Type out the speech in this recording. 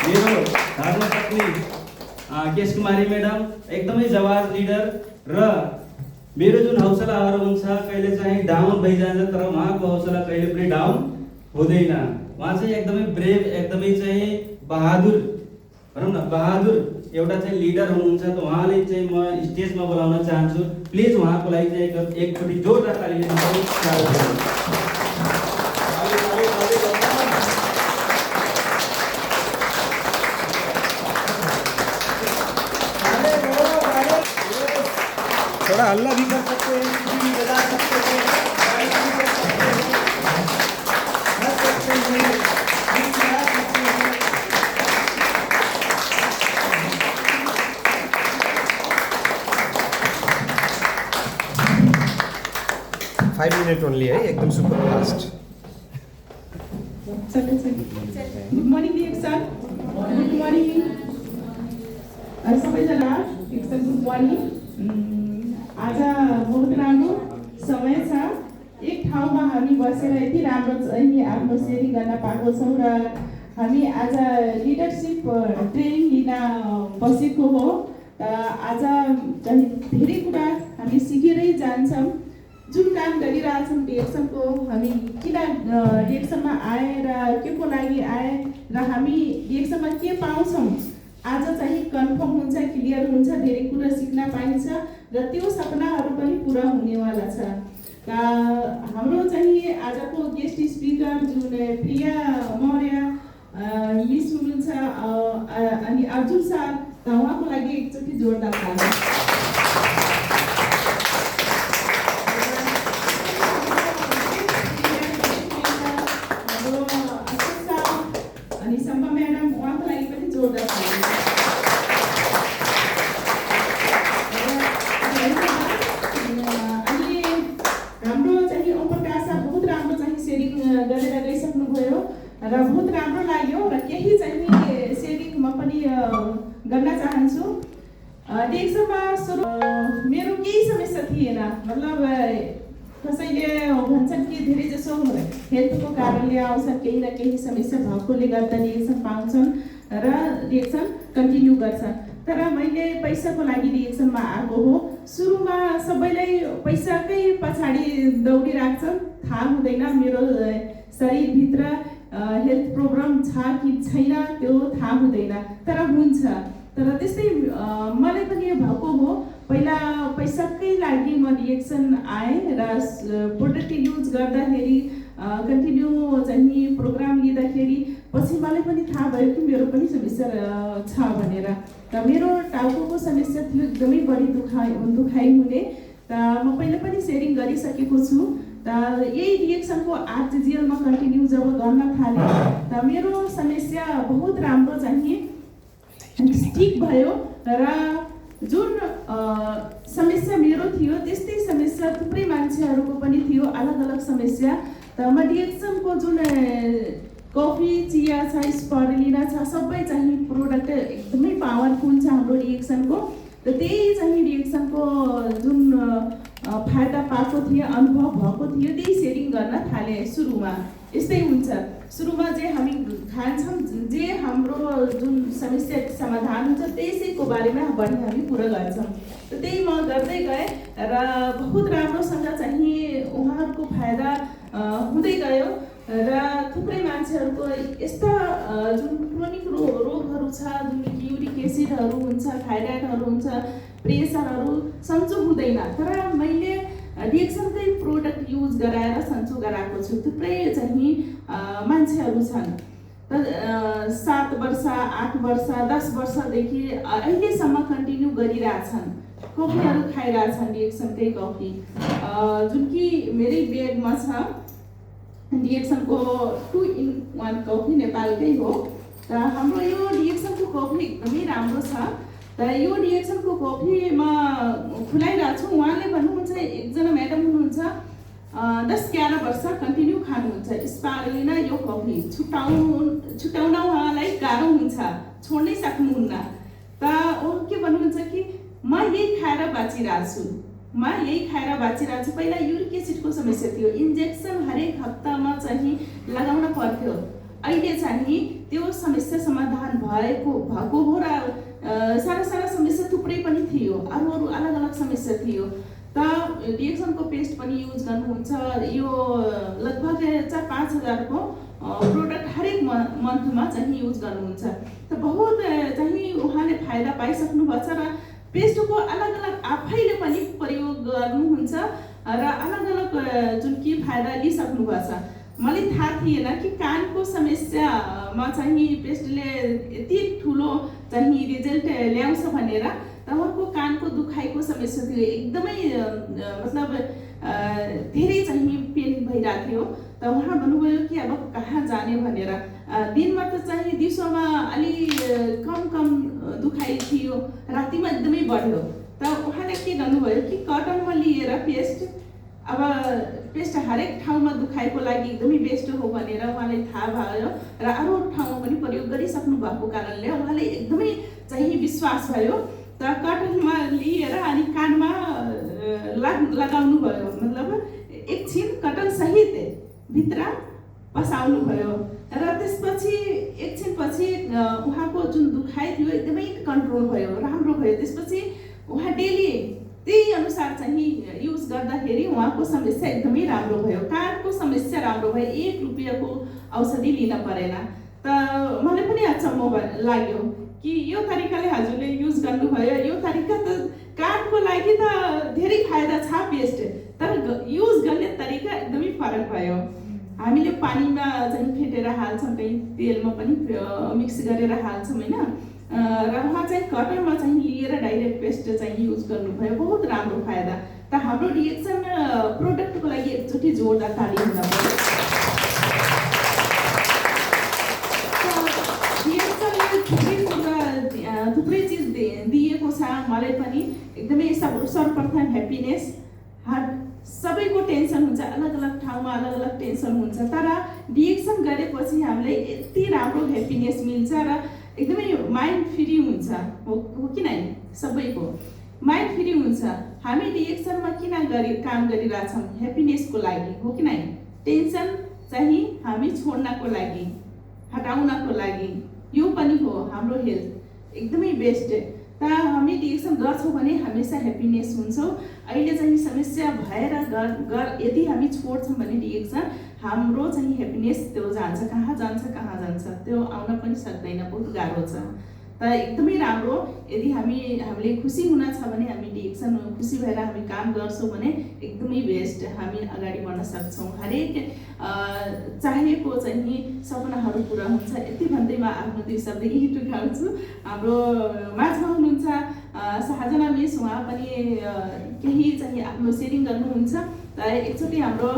मेरो धर्मपत्नी केश कुमारी म्याडम एकदमै जवाज लिडर र मेरो जुन हौसलाहरू हुन्छ कहिले चाहिँ डाउन भइजान्छ तर उहाँको हौसला कहिले पनि डाउन हुँदैन। उहाँ चाहिँ एकदमै ब्रेभ, एकदमै चाहिँ बहादुर भनौँ न, बहादुर एउटा चाहिँ लिडर हुनुहुन्छ। त उहाँले चाहिँ म स्टेजमा बोलाउन चाहन्छु। प्लिज उहाँको लागि चाहिँ एकचोटि जोरदार तालीले थोड़ा हल्ला भी कर सकते हैं, भी बजा सकते हैं, गाना भी कर सकते हैं, हंस सकते हैं, मुस्कुरा सकते हैं। 5 minutes only है, एकदम super fast. Good morning Dixon, good morning सबैजना। Dixon good morning. आज बहुत राम्रो समय छ। एक ठाउँमा हामी बसेर यति राम्रो चाहिँ आफ्नो सेयरिङ गर्न पाएको छौँ र हामी आज लिडरसिप ट्रेनिङ लिन बसेको हो। आज चाहिँ धेरै कुरा हामी सिकेरै जान्छौँ। जुन काम गरिरहेछौँ डिएक्सनको, हामी किन डिएक्सनमा आए र के को लागि आए र हामी डिएक्सनमा के पाउँछौँ, आज चाहिँ कन्फर्म हुन्छ, क्लियर हुन्छ, धेरै कुरा सिक्न पाइन्छ र त्यो सपनाहरू पनि पुरा हुनेवाला छ। हाम्रो चाहिँ आजको गेस्ट स्पिकर जुन प्रिया मौर्य मिस हुनुहुन्छ अनि अर्जुन सर, त उहाँको लागि एकचोटि जोरदार ताली। अनि सम्पा म्याडम, उहाँको लागि पनि जोरदार ताली। अनि हाम्रो चाहिँ ओम प्रकाश सर बहुत राम्रो चाहिँ सेयरिङ गरेर गइसक्नुभयो र बहुत राम्रो लाग्यो र केही चाहिँ सेयरिङ म पनि गर्न चाहन्छु। डिएक्सनमा सुरु मेरो केही समस्या थिएन, मतलब कसैले भन्छन् कि धेरै जसो हेल्थको कारणले आउँछन्, केही न केही समस्या भएकोले गर्दा डिएक्सन पाउँछन् र डिएक्सन कन्टिन्यू गर्छन्। तर मैले पैसाको लागि डिएक्सनमा आएको हो। सुरुमा सबैलाई पैसाकै पछाडि दौडिराख्छन्, थाहा हुँदैन मेरो शरीरभित्र हेल्थ प्रोब्लम छ कि छैन त्यो थाहा हुँदैन, तर हुन्छ। तर त्यस्तै मलाई पनि भएको हो। पहिला पैसाकै लागि म डिएक्सन आएँ र प्रोडक्ट युज गर्दाखेरि कन्टिन्यू चाहिँ प्रोग्राम लिँदाखेरि पछि मलाई पनि थाहा भयो कि मेरो पनि समस्या छ भनेर। र मेरो टाउकोको समस्या थियो, एकदमै बढी दुखाइ हुने। त म पहिला पनि सेयरिङ गरिसकेको छु। त यही डिएक्सनको आरटिजिएलमा कन्टिन्यू जब गर्न थालेँ त मेरो समस्या बहुत राम्रो चाहिँ ठिक भयो र जुन समस्या मेरो थियो त्यस्तै समस्या थुप्रै मान्छेहरूको पनि थियो, अलग अलग समस्या। त म डिएक्सनको जुन कफी, चिया छ, स्पारुलिना छ, सबै चाहिँ प्रोडक्ट एकदमै पावरफुल छ हाम्रो डिएक्सनको। त त्यही चाहिँ डिएक्सनको जुन फाइदा पाएको थिएँ, अनुभव भएको थियो, त्यही सेयरिङ गर्न थालेँ। सुरुमा यस्तै हुन्छ, सुरुमा जे हामी खान्छौँ, जे हाम्रो जुन समस्या समाधान हुन्छ त्यसैको बारेमा बढी हामी कुरा गर्छौँ। त त्यही म गर्दै गएँ र बहुत राम्रोसँग चाहिँ उहाँहरूको फाइदा हुँदै गयो र थुप्रै मान्छेहरूको यस्ता जुन क्रोनिक रोगहरू छ, जुन युरिक एसिडहरू हुन्छ, थाइरोइडहरू हुन्छ, प्रेसरहरू सन्चो हुँदैन। तर मैले डिएक्सनकै प्रोडक्ट युज गराएर सन्चो गराएको छु। थुप्रै चाहिँ मान्छेहरू छन्, 7 वर्ष, 8 वर्ष, 10 वर्षदेखि अहिलेसम्म कन्टिन्यू गरिरहेछन्, कफीहरू खाइरहेछन्, डिएक्सनकै कफी जुन कि मेरै ब्यागमा छ। डिएक्सनको 2-in-1 कफी नेपालकै हो। त हाम्रो यो डिएक्सनको कफी एकदमै राम्रो छ। त यो डिएक्सनको कफीमा खुलाइरहेको छु। उहाँले भन्नुहुन्छ, एकजना म्याडम हुनुहुन्छ 10-11 वर्ष कन्टिन्यू खानुहुन्छ स्पारुलिना यो कफी, छुट्याउन उहाँलाई गाह्रो हुन्छ, छोड्नै सक्नुहुन्न। त उहाँ के भन्नुहुन्छ कि म यही खाएर बाँचिरहेको छु, पहिला युरिक एसिडको समस्या थियो, इन्जेक्सन हरेक हप्तामा चाहिँ लगाउन पर्थ्यो। अहिले चाहिँ त्यो समस्या समाधान भएको हो र सारा समस्या थुप्रै पनि थियो, अरू अलग अलग समस्या थियो। त डिएक्सनको पेस्ट पनि युज गर्नुहुन्छ। यो लगभग 4-5 हजारको प्रोडक्ट हरेक मन्थमा चाहिँ युज गर्नुहुन्छ। त बहुत चाहिँ उहाँले फाइदा पाइसक्नु भएको छ र पेस्टको अलग अलग आफैले पनि प्रयोग गर्नुहुन्छ र अलग अलग जुन कि फाइदा लिइसक्नु भएको छ। मलाई थाहा थिएन कि कानको समस्यामा चाहिँ पेस्टले यति ठुलो चाहिँ रिजल्ट ल्याउँछ भनेर। त उहाँको कानको दुखाइको समस्या थियो, एकदमै मतलब धेरै चाहिँ पेन भइरहेको थियो। त उहाँ भन्नुभयो कि अब कहाँ जाने भनेर। दिनमा त चाहिँ दिउँसोमा अलि कम दुखाइ थियो, रातिमा एकदमै बढ्यो। त उहाँले के गर्नुभयो कि कटनमा लिएर पेस्ट, अब पेस्ट हरेक ठाउँमा दुखाइको लागि एकदमै बेस्ट हो भनेर उहाँले थाहा भयो र अरू ठाउँमा पनि प्रयोग गरिसक्नु भएको कारणले उहाँले एकदमै चाहिँ विश्वास भयो। त कटनमा लिएर अनि कानमा लगाउनु भयो, मतलब एकछिन कटन सहित भित्र पसाउनु भयो र त्यसपछि एकछिनपछि उहाँको जुन दुखाइ थियो एकदमै कन्ट्रोल भयो, राम्रो भयो। त्यसपछि उहाँ डेली त्यही अनुसार चाहिँ युज गर्दाखेरि उहाँको समस्या एकदमै राम्रो भयो, कानको समस्या राम्रो भयो, 1 रुपियाँको औषधि लिन परेन। त मलाई पनि अचम्म लाग्यो कि यो तरिकाले हजुरले युज गर्नुभयो। यो तरिका त कानको लागि त धेरै फाइदा छ पेस्ट, तर युज गर्ने तरिका एकदमै फरक भयो। हामीले पानीमा चाहिँ फेटेर हाल्छौँ, कहीँ तेलमा पनि मिक्स गरेर हाल्छौँ होइन, र उहाँ चाहिँ कटनमा चाहिँ लिएर डाइरेक्ट पेस्ट चाहिँ युज गर्नुभयो, बहुत राम्रो फाइदा। त हाम्रो डिएक्सन प्रोडक्टको लागि एकचोटि जोरदार ताली हुन पर्यो। थुप्रै चिज दिएको छ मलाई पनि, एकदमै सर्वप्रथम ह्याप्पिनेस। सबैको टेन्सन हुन्छ, अलग अलग ठाउँमा अलग अलग टेन्सन हुन्छ, तर डिएक्सन गरेपछि हामीलाई यति राम्रो ह्याप्पिनेस मिल्छ र एकदमै माइन्ड फ्री हुन्छ, हो कि नै? सबैको माइन्ड फ्री हुन्छ। हामी डिएक्सनमा किन काम गरिरहेछौँ? ह्याप्पिनेसको लागि, हो कि नै? टेन्सन चाहिँ हामी छोड्नको लागि, हटाउनको लागि, यो पनि हो हाम्रो हेल्थ एकदमै बेस्ट। त हामी डिएक्सन गर्छौँ भने हमेसा ह्याप्पिनेस हुन्छौँ। अहिले चाहिँ समस्या भएर यदि हामी छोड्छौँ भने डिएक्सन, हाम्रो चाहिँ ह्याप्पिनेस त्यो जान्छ, कहाँ जान्छ त्यो आउन पनि सक्दैन, बहुत गाह्रो छ। त एकदमै राम्रो। यदि हामीले खुसी हुन छ भने हामी डिएक्सन खुसी भएर हामी काम गर्छौँ भने एकदमै बेस्ट, हामी अगाडि बढ्न सक्छौँ। हरेक चाहेको चाहिँ सपनाहरू पुरा हुन्छ। यति भन्दैमा आफ्नो 2 शब्द यही टुङ्गाउँछु। हाम्रो माझमा हुनुहुन्छ शाहजना मिस, उहाँ पनि केही चाहिँ आफ्नो सेयरिङ गर्नुहुन्छ। त एकचोटि हाम्रो